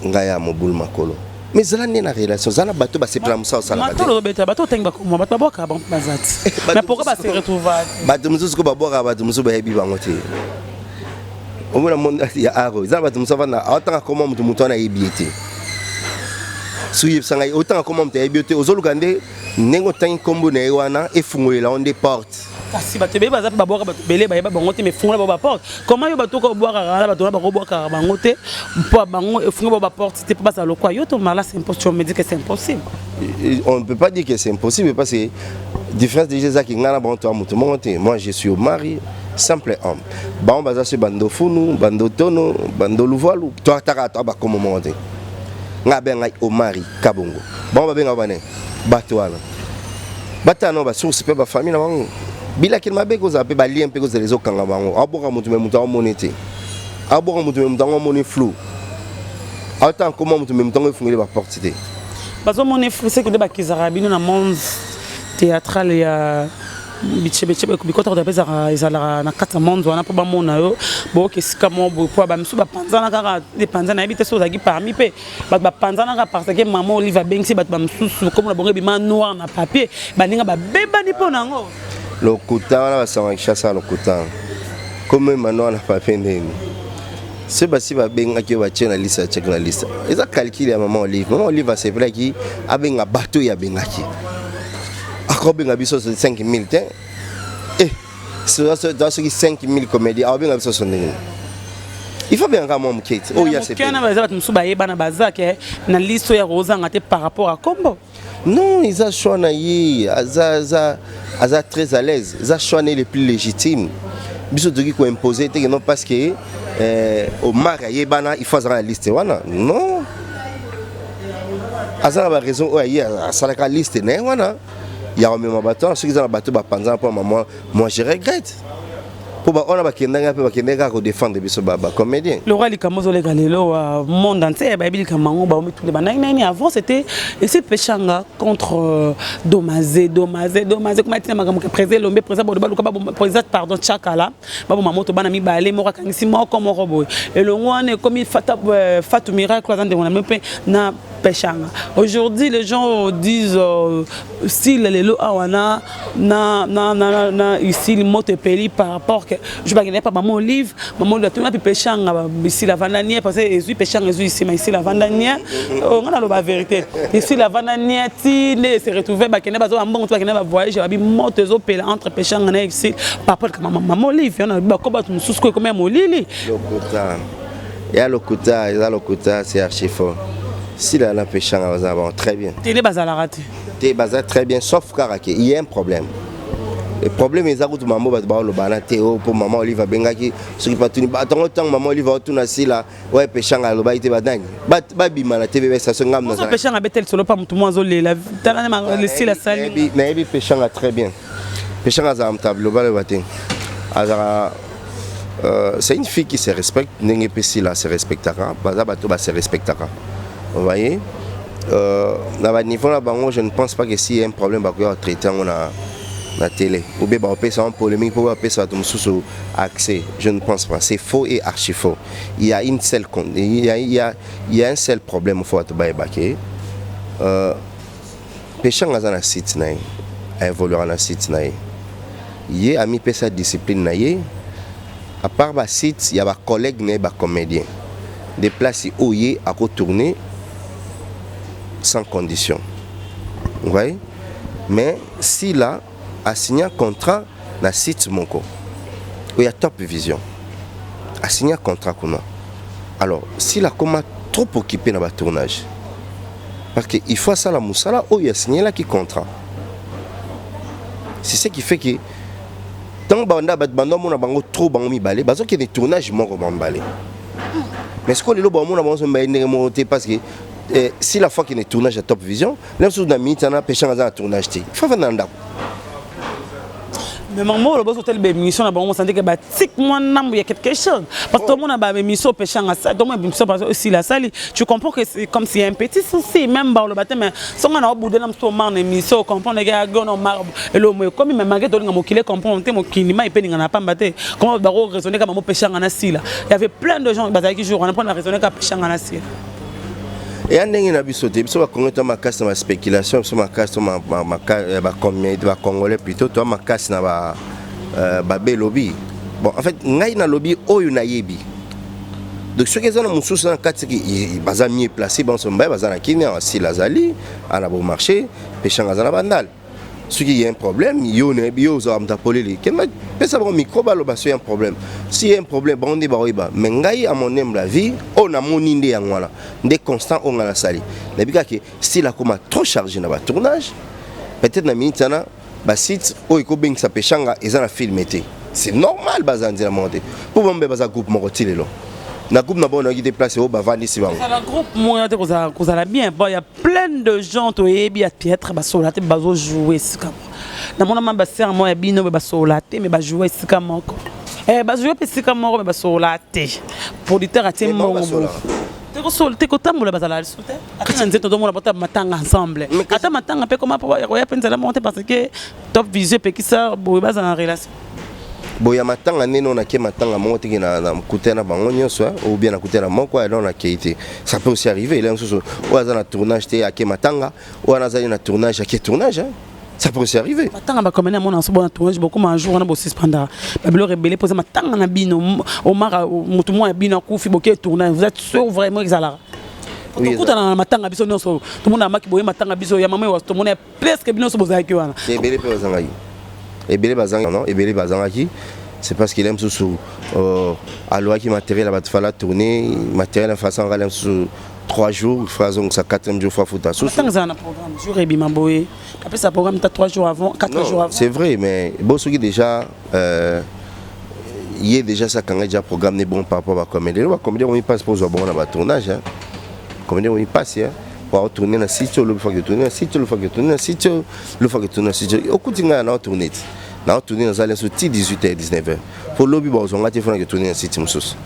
ngai ya mobulu makolo, mais ezala nde na relation, eza na bato basepela mosala osalaka te. Matolo ozobeta bato, otangi bakoma bato babwakaka bango mpe baza te, mais pourquoi base retrouva? Bato mosusu ko babwakaka, bato mosusu bayebi bango te. Omona monde ya aro, eza na bato mosusu avanda, aotanga koma moto, moto wana ayebi ye te. Soki oyebisa ngai otanga koma moto ayebi yo te, ozoluka nde ndenge otangi nkombo na ye wana efungolela yo nde porte. Kasi bato ebele baza mpe babwaka bato ebele, bayeba bango te, mais fungola bango baporte. Comment yo bato oka obwakaka na bato wana, bakobwakaka bango te mpo bango efungola bango baporte te mpo bazala lokwa yo to mala? C'est impossible, tu me dis que c'est impossible. On ne peut pas dire que c'est impossible, parce que différence déjà ezaki ngai na bango toya moto moko te. Moi, je suis Omari, simple homme. Bango baza so bando funu, bando tono, bando luvalu, toataka to bakomo moko te. Ngai abenga ngai Omari Kabongo, bango babengaka bane bato wana batala no basource mpe bafamille na bango. Bilakeli mabe kozala mpe balien mpe kozala ezokanga bango. Aboka moto, me moto aomoni te. Aboka moto, me moto yango amoni flou. Aotanga koma moto, me moto yango efungeli baporte te. Bazomona flou, seke nde bakizaka bino na monde théâtral ya bichebechebe, bikota kota mpe ezalaka na kati ya monde wana mpo bamona yo boyoka esika moko boye, mpo bamisu bapanzana kaka epanzana. Nayebi te so ozalaki parmi mpe bato bapanzanaka, parce que mama Olive abengisi bato bamosusu, komona bongo ebima noir na papier, baninga babebani mpo na yango. Lokuta wana, basanga Kinshasa, lokuta. Komema noir na papier ndeni? So basi babengaki oyo batie na liste, atiaki na liste, eza calcul ya mama Olive. Mama Olive asepelaki abenga bato oyo abengaki, akobenga biso 5000 te. Eh, soki 5000 comédie, akobenga biso so ndenge? Il faut bengaka mwa moke te oyo. Asepeli eza bato mosusu bayebana, baza ke na liste oyo akozanga te par rapport à kombo. Non, eza choix na ye, aza, aza, aza très à l'aise. Eza choix na ye le plus légitime. Biso tokoki koimpose te ke non, parce que Omar ayebana, il faut azala na liste wana. Non, aza na baraison oyo aye asalaka liste na ye wana ya komema bato wana. Soki eza na bato bapanzana mpo mama, moi je regrette, mpo bawana bakendaki mpe bakendaki kaka kodéfendre biso bacomédien. Le roi, likambo ozoleka lelo, monde entier bayebi likambo yango, baomitule banani nani. Avant, c'était esi Peshanga contre Domaze, Domaze, Domaze, kuma tina makambo ke président Elombe, président Bodo, baluka président, pardon, Tchakala, baboma moto, bana mibale, moko akangisi moko moko boye. Elongo wana ekomi Fata, Fatou Miracle aza ndeko na mpe na Peshanga. Aujourd'hui, les gens disent style lelo awa na ici moto epeli par rapport que je bakende pa mama Olive. Mama Olive atuna mpe Peshanga, ici avanda nie, parce que ezwi Peshanga, ezwi ici, ma ici avanda nie. Nga naloba vérité, ici avanda nie ti nde se retrouve bakende bazwa bambongo to bakende bavoyage, babi moto ezopela entre Peshanga na ici par rapport que mama Olive yana bako bato mosusu ko ekomi ya molili. Lokuta ya lokuta, eza lokuta, c'est archi faux. Sila na Peshanga baza bon, très bien. Tele bazalaka te. Te, baza très bien, sauf kaka ke il y a un problème. Le problème eza kutu mambo bato baolobana te oyo, mpo mama Olive abengaki, soki batuni batango, ntango mama Olive aotuna Sila oyo, Peshanga alobaki te. Banani babima na TV station? Ngam. Peshanga abeteli solo pa motu mo azolela, tala Sila sali. Nayebi Peshanga très bien. Peshanga azala moto alobaloba te, azala c'est une fille qui se respecte, ndenge mpe Sila se respectaka. Baza bato base respectaka, vous voyez, na baniveau na bango. Je ne pense pas que s'il y a un problème, bakoya kotraite yango na télé ou bien baopesa yango polémique mpo bapesa bato mosusu accès. Je ne pense pas, c'est faux et archi faux. Il y a une seule il y a un seul problème, fo bato bayebake Peshanga aza na site na ye, aévoluera na site na ye, ye amipesa discipline na ye. À part basite ya bacollègue na ye bacomédien, des places oyo ye akotourner sans condition, vous voyez. Mais Sila a signé un contrat na site moko oyo ya Top Vision, a signé un contrat kuna. Alors Sila akoma trop occupé na batournage, parce que il faut asala mosala oyo asignelaki contrat. C'est ce qui fait que ntango banda bato banda omona bango trop, bango mibale bazokende tournage moko, bango mibale. Mais sikoyo lelo baomona bango so mibale ndenge moko te, parce que si la fois kende tournage ya Top Vision, na mosusu na minute wana Peshanga aza na tournage te, il faut avanda na ndako. Mais maman oloba ozotali baémission na bango, osandi ke batik mwa ndambo ya quelque chose, parce que tomona baémission opeshanga, tomona émission parce osila asali, tu comprends que c'est comme s'il y a un petit souci. Même baoloba te, mais songa na obude na mosusu, Omar na émission, comprendre ke agona Omar elomo ekomi, mais malgré tolinga mokili comprendre te, mokili ma epeninga na pamba te. Comment bako raisonner kaka mamo Peshanga na Sila? Il y avait plein de gens bazalaki jour wana mpona raisonner kaka Peshanga na Sila. Eya ndenge na biso te. Biso Bakongo to makasi na baspéculation, biso makasi to Bacongolais plutôt to makasi na babelobi. Bon, en fait, ngai nalobi oyo nayebi. Donc soki eza na mosusu na kati, baza mieux placé. Banso mbaye baza na Kini awa. Sila azali ana Bon Marché, Peshanga aza na Bandale. Soki y a un problème, yo nayebi yo ozala moto apoleli, kenda pesa bango micro, baloba. So y a un problème, si y a un problème, bango nde baoyeba. Mais ngai, à mon humble avis, oyo namoni nde yango wana nde constant oyo ngai nasali. Nayebi kaka style akoma trop chargé na batournage. Peut-être na minute wana, basite oyo ekobengisa Peshanga eza na film te, c'est normal. Baza nzela moko te, mpo bango mpe baza groupe moko ti lelo. Na groupe na bango, nayoki te place oyo bavandisi bango. Kozala groupe moko te, kozala bien. Bon, il y a plein de gens toyebi ya théâtre, basola te, bazojoue esika moko. Namona ma basere moko ya bino mpe basola te, mais bajoue esika moko. Bajoue mpe esika moko, mais basola te. Producteur atie mbongo te, kotambola bazala lisu te. Ata na nzete tozomona bota matanga ensemble, ata matanga mpe koma koya mpe nzela moko te, parce que Top Vision epekisa boye bazala na relation. Boye ya matanga ndenge nake matanga moko teke na kuta na bango nyonso, ou bien nakuta na moko alors nakei te. Ça peut aussi arriver. Ela mosusu oyo aza na tournage te, ake matanga. Oyo wana azali na tournage, ake tournage. Ça peut aussi arriver. Matanga bakomene amona so bona tournage bokoma un jour wana bosuspendaka babiloko ebele mpo eza matanga na bino. Omar, motu moko ya bino akufi, boke tournage. Vous êtes sûr vraiment ezalaka? Tokutana na matanga biso nyonso, tomona maki boye matanga biso ya mama ewa, tomona presque bino nyonso bozalaki wana. Ebele mpe bazangaki, ebele bazangaki, non, ebele bazangaki. C'est parce qu'il aime mosusu alwaki matériel ya bato, fala tourner matériel na façon ngala mosusu 3 jours, fa azongisa 4e jour, fa futa susu. Matanga ezala na programme, jour ebima boye, apesa programme ta 3 jours avant, 4 jours avant. C'est vrai, mais bon, soki déjà ye déjà sakanga déjà programme ne bon par rapport bacomédien. Lelo bacomédien omi passe mpo ozwa bongo na batournage. Comédien omi passe po aotourne na site oyo, lobi faki tourne na site oyo, lobi faki tourne na site oyo, lobi faki tourne na site oyo. Okuti ngai na otourne ti na otourne, nazali so ti 18 h 19 h, po lobi bazwanga te. Fonaki tourne na site mosusu,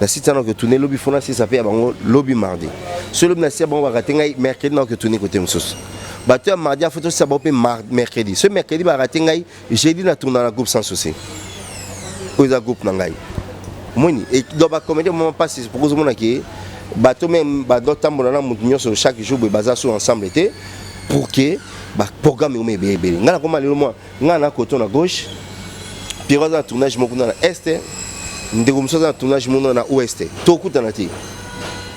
na site wana oke tourne lobi, fona sisa mpe ya bango lobi mardi. So lobi na site ya bango bakate ngai, mercredi na oke tourne kote mosusu. Bato ya mardi afo tosisa bango mpe mercredi. So mercredi barate ngai, jeudi na tourna na groupe Sans Souci oyo eza groupe na ngai. Omoni, donc bacomédien moma mpasi poko ozomona ke bato même badotambola na motu nyonso chaque jour boye, baza so ensemble te, pour que baprogramme ekoma ebele ebele. Ngai nakoma lelo mwa ngai na koto na gauche, Pierrot aza na tournage moko kuna na est, ndeko mosusu aza na tournage moko na ouest. Tokutana te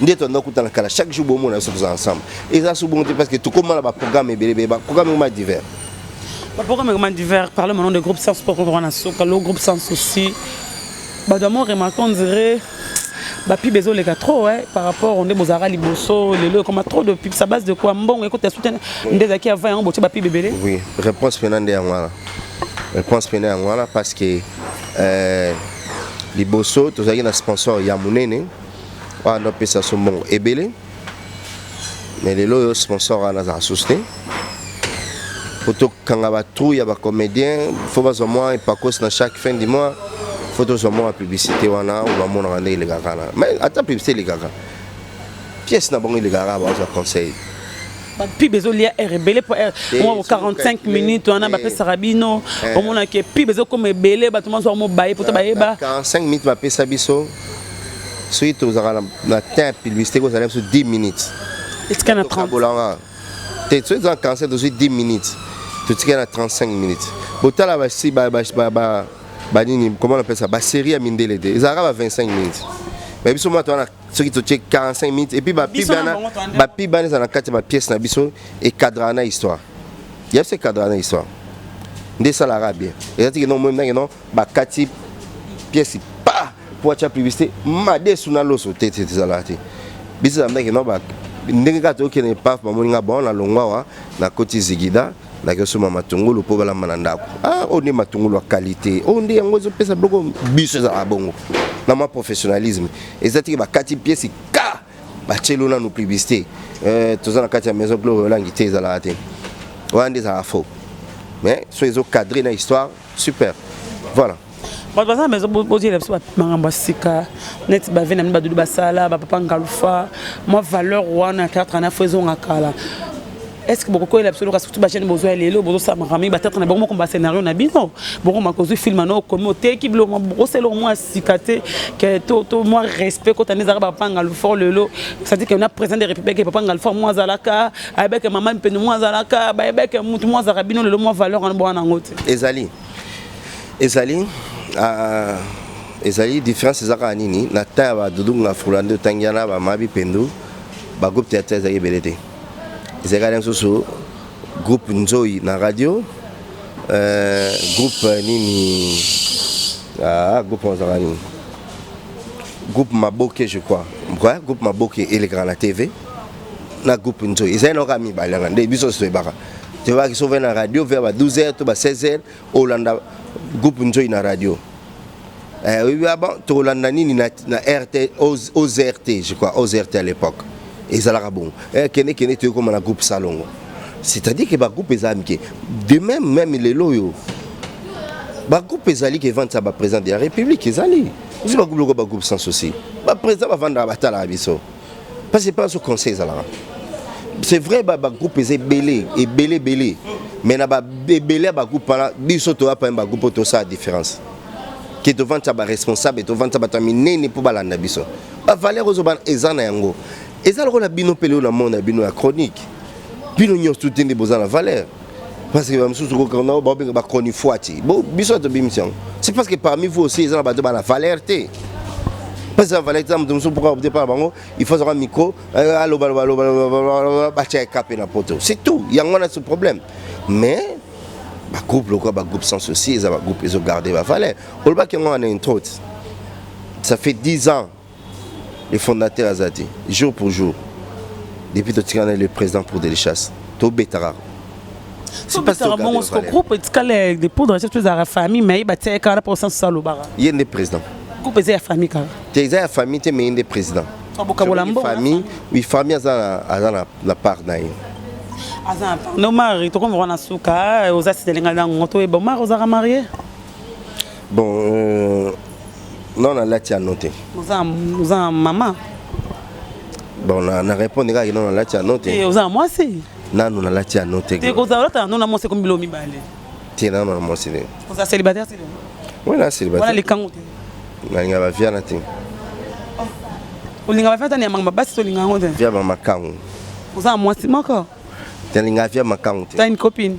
nde toanda okutana kala, chaque jour bomona biso toza ensemble. Eza so bongo te, parce que tokóma na baprogramme ebele ebele, baprogramme ekoma divers. Baprogramme ekoma divers. Parle maintenant de groupe Sans Sport wana soka lo groupe Sans Souci. Bato amo remarque, on dirait bapub ezoleka trop, ouais, par rapport nde bozalaka liboso. Lelo ekoma trop de pub, ça base de quoi? Mbongo ekota soutien nde ezalaki avant, yango botie bapub ebele? Oui, réponse mpena nde yango wana, réponse mpena yango wana, parce que liboso tozalaki na sponsor ya monene oyo ando apesa so mbongo ebele. Mais lelo oyo sponsor wana azala susu te. Po tokanga batrou ya bacomédien, faut bazwa mwa epakos na chaque fin du mois, faut tozwa mwa publicité wana oyo bamonaka ndenge elekaka na. Mais ata publicité elekaka, pièce na bango elekaka, bazwa conseil. Bapub ezolia heure ebele, po mwa 45 minutes wana bapesaka bino, omonake pub ezokoma ebele, bato mazwa mobaye po to bayeba. 45 minutes bapesa biso, soki tozalaka na temps ya publicité, kozala biso 10 minutes. Etika na 30. Bolanga te, soki toza na 45, tozwi 10 minutes, totikali na 35 minutes. Botala basi banini, comment on appelle ça, basérie ya mindele te, ezalaka ba 25 minutes, mais biso mwa towana soki totie 45 minutes. Et puis bapub wana, bapub wana eza na kati ya bapièce na biso, ecadraka na histoire ya biso, ecadraka na histoire nde esalaka bien. Eza tiki no moyemi nange no bakati pièce pa po atya publicité madesu na loso te te, ezalaka te. Biso ezala ndenge no ndenge kaka tokende paf, bamoni nga bon, nalongwa awa, nakoti zigida, nakosomba matungulu mpo balamba na ndako. Ah, oyo nde matungulu ya qualité, oyo nde yango ezopesa biloko. Biso ezalaka bongo na mwa professionnalisme. Eza tiki bakati pièce ka batielo nanu publicité, toza na kati ya maison Gloire Olangi te, ezalaka te. Wana nde ezalaka faux. Mais soki ezo cadrer na histoire, super. Voilà. Bato baza na besoin botiela biso makambo ya sika neti bave na bino badudu basala bapapa ngalufa mwa valeur wana ya théâtre na fo ezonga kala. Est ce que bokokoyela biso loka, surtout bajeune bozwa ya lelo, bozosala makambo mingi, bathéâtre na bango moko, bascénario na bino, bokoma kozwi film na okomi oteki biloko, bokosala eloko mwa ya sika te ke to mwa respect kota nde ezalaka bapapa ngalufa lelo? C'est-à-dire que na président de république, papa ngalufa mwa azalaka, ayebeke mama mpene mwa azalaka, bayebeke mutu mwa azalaka. Bino lelo mwa valeur wana bwana yango te. Ezali différence. Eza kaka nini? Na temps ya badudu Ngafula nde otangi wana, bamabi pendu, bagroupe théâtre ezalaki ebele te. Ezalaki kaka mosusu groupe Nzoi na radio, groupe nini, groupe ozalaka nini, groupe Maboke, je crois. Ouais, groupe Maboke elekaka na TV na groupe Nzoi. Ezali na kaka mibale yanga nde biso nyonso toyebaka. Toyebaki so na radio vers ba 12 heures to ba 16 heures, olanda groupe Nzoi na radio. Oyebi, bon, tolanda nini na RT, OZRT, je crois, OZRT à l'époque ezalaka bongo. Kende kende, toyokoma na groupe Salongo. C'est-à-dire que bagroupe eza mike. De même, même lelo oyo bagroupe ezali ke evandisa baprésident de la République, ezali osi bagroupe loko bagroupe Sans Souci. Baprésident bavandaka, batalaka biso parce que mpe so conseil ezalaka. C'est vrai, bagroupe eza ebele ebele ebele, mais na ebele ya bagroupe wana, biso toya pa bagroupe oyo tosala différence ke tovandisa baresponsable, tovandisa bato ya minene mpo balanda biso. Bavaleur ozo eza na yango eza lokola bino mpe lelo na monde ya bino ya chronique, bino nyonso te nde boza na valeur, parce que bamosusu kokanga baobenga bachronifoiti. Biso tobimisi yango, c'est parce que parmi vous aussi eza na bato bana valeur te. Parce que valeur te, moto mosusu pourquoi opte mpa na bango, il faut azwaka micro, aloba, batia ekape na poto, c'est tout. Yango wana ce problème. Mais bagroupe lokola bagroupe Sans Souci eza bagroupe ezogarde bavaleur. Olobaki yango wana intro, ça fait 10 ans le fondateur aza te. Jour pour jour depuis totikana le président pour Delichas, tobetaka. Tobetaka bongo siko groupe etikala de poudre to ezalaka famille, mais batia kaka mpo Sans Souci alobaka. Ye nde président. Groupe eza ya famille kaka. Te, eza ya famille te, mais ye nde président. Bokabola mbongo. Famille, oui, famille aza na part na ye. Aza na part no. Mari tokomi wana suka, oza sitelenga nango, toyeba mari ozalaka marié? Bon, non, nalati ano te. Oza mama? Bon, na répondre kaka non, nalati ano te. Oza na mwasi? Nanu nalati ano te. Te, kozala olata ano na mwasi ekomi bilo mibale. Te, nanu na mwasi te. Oza célibataire te? Oui, na célibataire. Wana likango te? Nalinga baviana te. Olinga bafia tani ya makambo basi, tolinga yango te. Via bamakangu. Oza na mwasi moko? Te, nalinga via makangu te. T'as une copine?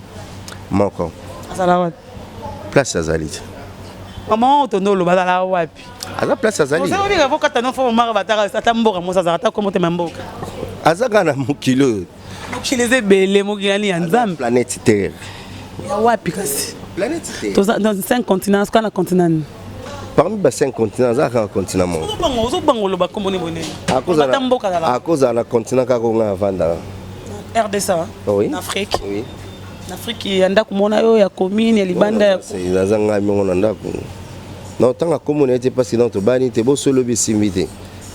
Moko. Azala wapi? Place azali te. Mama oyo tondo oloba azala wapi? Aza place azali. Ozobika vokata no fo mara bataka ata mboka mosi azalaka ata kombo te ma mboka. Aza kaka na mokili oyo. Mokili eza ebele, mokili ani ya Nzambe. Planète Terre. Ya wapi kasi? Planète Terre. Toza dans cinq continents, kaka na continent nini? Parmi ba cinq continents, aza kaka continent moko. Ozobanga oloba kombo ne bonene. Ata mboka azalaka. Akozala na continent kaka onga avandaka. RDC? Oui. Na Afrique? Oui. Na Afrique ya ndako mona oyo ya commune ya libanda ya? Naza ngai moko na ndako na otanga kombo na ye te, parce que tobani te, bosolobi esimbi te.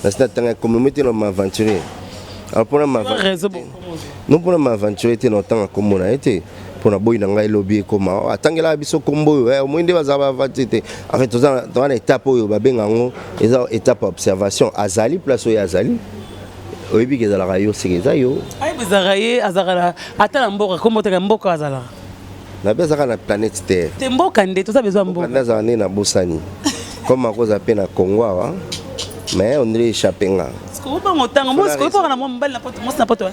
Nasi natanga kombo te na maaventure. Alors mpona non, mpona maaventure te na otanga kombo na ye te, mpona boyi na ngai elobi ekoma atangelaka biso kombo oyo omoi nde bazala baaventure te. En fait, toza na étape oyo babenga yango eza étape ya observation. Azali place oyo azali, oyebi ke ezalaka yo, seke eza yo. Ayebi ezalaka ye, azalaka ata na mboka kombo teka mboka azalaka. Nabe azalaka na planète Terre. Te, mboka nde toza besoin mboka. Nde azalaka nde nabosani comme akozala mpe na Congo awa, mais on dirait échappé nga. Obanga otanga mo sikoyo mpaka na mwa mobali na poto, mwasi na poto,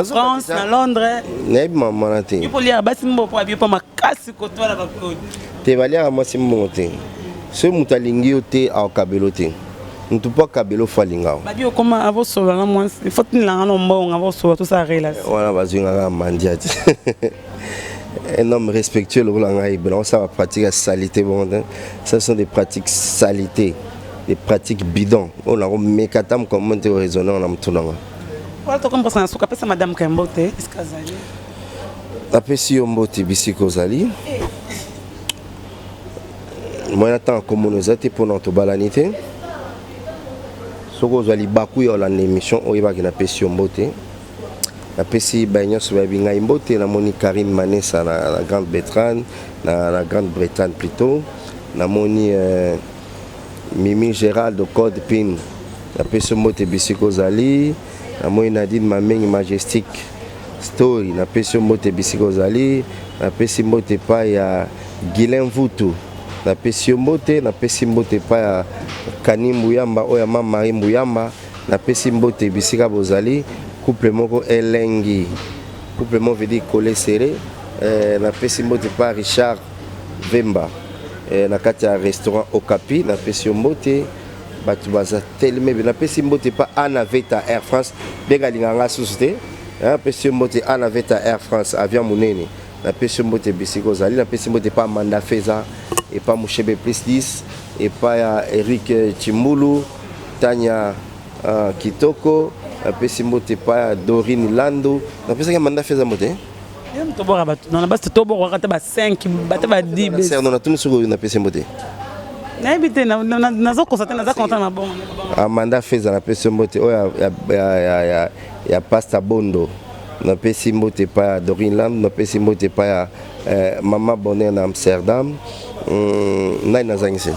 France, na Londres? Nayebi mama wana te. Yo mpo oliaka basi mbongo mpo abi mpo makasi kotwala bakodi. Te, baliaka mwasi mbongo te. Soki moto alingi yo te, akokabelo te. Motu mpo akabelo, fo alinga. Babi okoma avosolola na mwasi, ifo tinelanga na mbongo, avosolola, tosala relation. Wana bazwi nga kaka mandia te. Un homme respectueux lokola ngai bena osala bapratique ya salité bongo te. Ça sont des pratiques salité, des pratiques bidon oyo nakomeka ata mokombo te oraisonne na motu nanga. Wala tokomi mposa na suka. Apesa madame Kembo te esika azali. Napesi yo mbote bisika ozali. Moyen ntango komona eza te mpona tobalani te. Soki ozwa libaku ya olanda émission, oyebaki napesi yo mbote. Napesi baye nyonso bayebi ngai mbote. Namoni Karine Manessa na Grande Bretagne, na Grande Bretagne plutôt. Namoni Mimi Gérald Code Pin, napesi mbote bisika ozali. Namoni Nadine Mamengi Majestic Story, napesi mbote bisika ozali. Napesi mbote epai ya Guilain Mvutu, napesi yo mbote. Napesi mbote epai ya Kani Mbuyamba, oyo ya Mama Marie Mbuyamba, napesi mbote bisika bozali. Couple moko elengi, couple moko veut dire collé serré. Napesi mbote epai Richard Vemba, na kati ya restaurant Okapi, napesi yo mbote. Bato baza teleme. Napesi mbote epa Ana Veta Air France, ndenge alingaka nga susu te. Napesi yo mbote, Ana Veta Air France, avion monene, napesi yo mbote bisika ozali. Napesi mbote epa Manda Feza, epa Mushebe plus 10, epa ya Eric Chimbulu, Tanya Kitoko. Napesi mbote epa ya Dorine Lando. Napesaki Manda Feza mbote. Toboka bato na basi, tobokaka ata ba 5, ata ba 10. Natuni soki oyo napesi mbote. Nayebi te, nazokosa te, naza content na bongo. Amanda Feza, napesi mbote. Oyo ya Pasta Bondo, napesi mbote epai ya Dorine Land. Napesi mbote epai ya Mama Bonheur na Amsterdam. Nani nazangisi?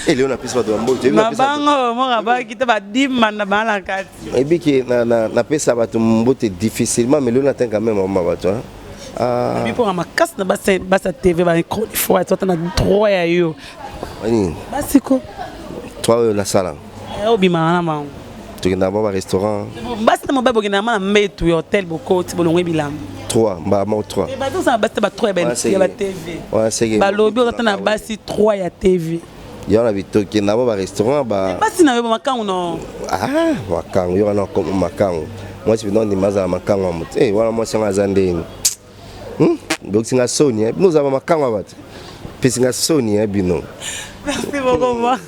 Eleo napesi bato bambote. Mabango moko baki te, badima na baa na kati. Ebiki napesa bato mbote difficilement, mais lelo natin quand même mama bato. Mpoka makasi na basa TV, bachroniqueurs ata na droit ya yo. Nini? Basiko. Trois oyo nasala. Obimaka na bango? Tokendaka ba barestaurant. Basi na mobali bokendaka ma na mbetu ya hotel, bokoti, bolongo bilamba. Trois, mbala moko trois. Bazosala basi te, ba trois ya ba TV. Balobi oza ta na basi trois ya TV. Yo na tokenda ba barestaurant ba. Basi na yo bamakangu no. Ah, makangu yo wana, makangu mwasi bino ndima azala makangu ya moto. Wana mwasi yango aza ndeni? Bokisinga soni bino, ozala bamakangu ya bato, pesinga soni bino. Merci beaucoup moi.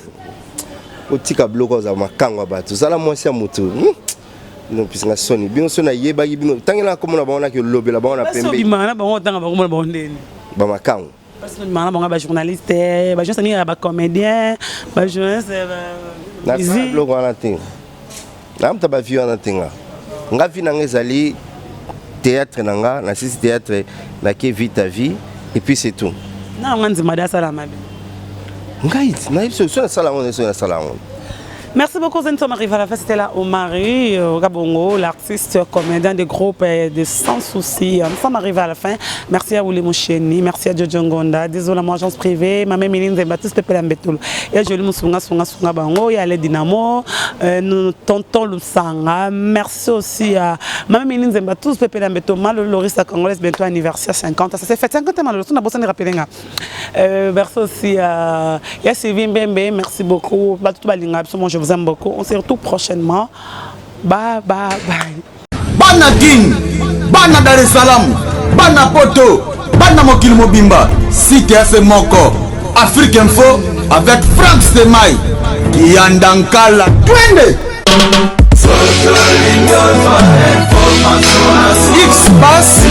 Otika biloko, ozala makangu ya bato, ozala mwasi ya motu. Bino pesinga soni bino. So nayebaki bino ntange nakomona bango, naki olobela bango na pembe. Obimaka na bango, otanga bango, mona bango ndeni? Bamakangu. Basi obimaka na bango, bajournaliste, bajournaliste mingi ya bacomédien, bajournaliste. Nasala biloko wana te, namuta bavie wana te. Nga vie na nga ezali théâtre na nga. Nasisi théâtre, nake vie ta vie et puis c'est tout. Na nga ndima de asala mabe. Ngai nayebi so nasala yango, so nasala yango. Merci beaucoup, nous sommes arrivés à la fin. C'était là Omari Gabongo, l'artiste comédien des groupes de Sans Souci. Nous sommes arrivés à la fin. Merci à Ouli Moucheni, merci à Jojo Ngonda, désolé moi agence privée, ma mère Miline Baptiste Pepe Mbetoul. Et Jolie Moussunga Sunga Sunga Bango, il y a les Dynamo, nous tonton Lusanga. Merci aussi à ma mère Miline Baptiste Pepe Mbetoul, Malo Lorissa congolaise, bientôt anniversaire 50. Ça s'est fait 50 ans, Malo, on a besoin de rappeler. Merci aussi à Yassivie Mbembe, merci beaucoup. Moi, je vous aime beaucoup. On se retrouve prochainement. Bye, bye, bye. Bana Kin, bana Dar es Salaam, bana Poto, bana mokili mobimba, site ya se moko, Afrique Info avec Frank Semai Kiyandankala, twende X-Pass.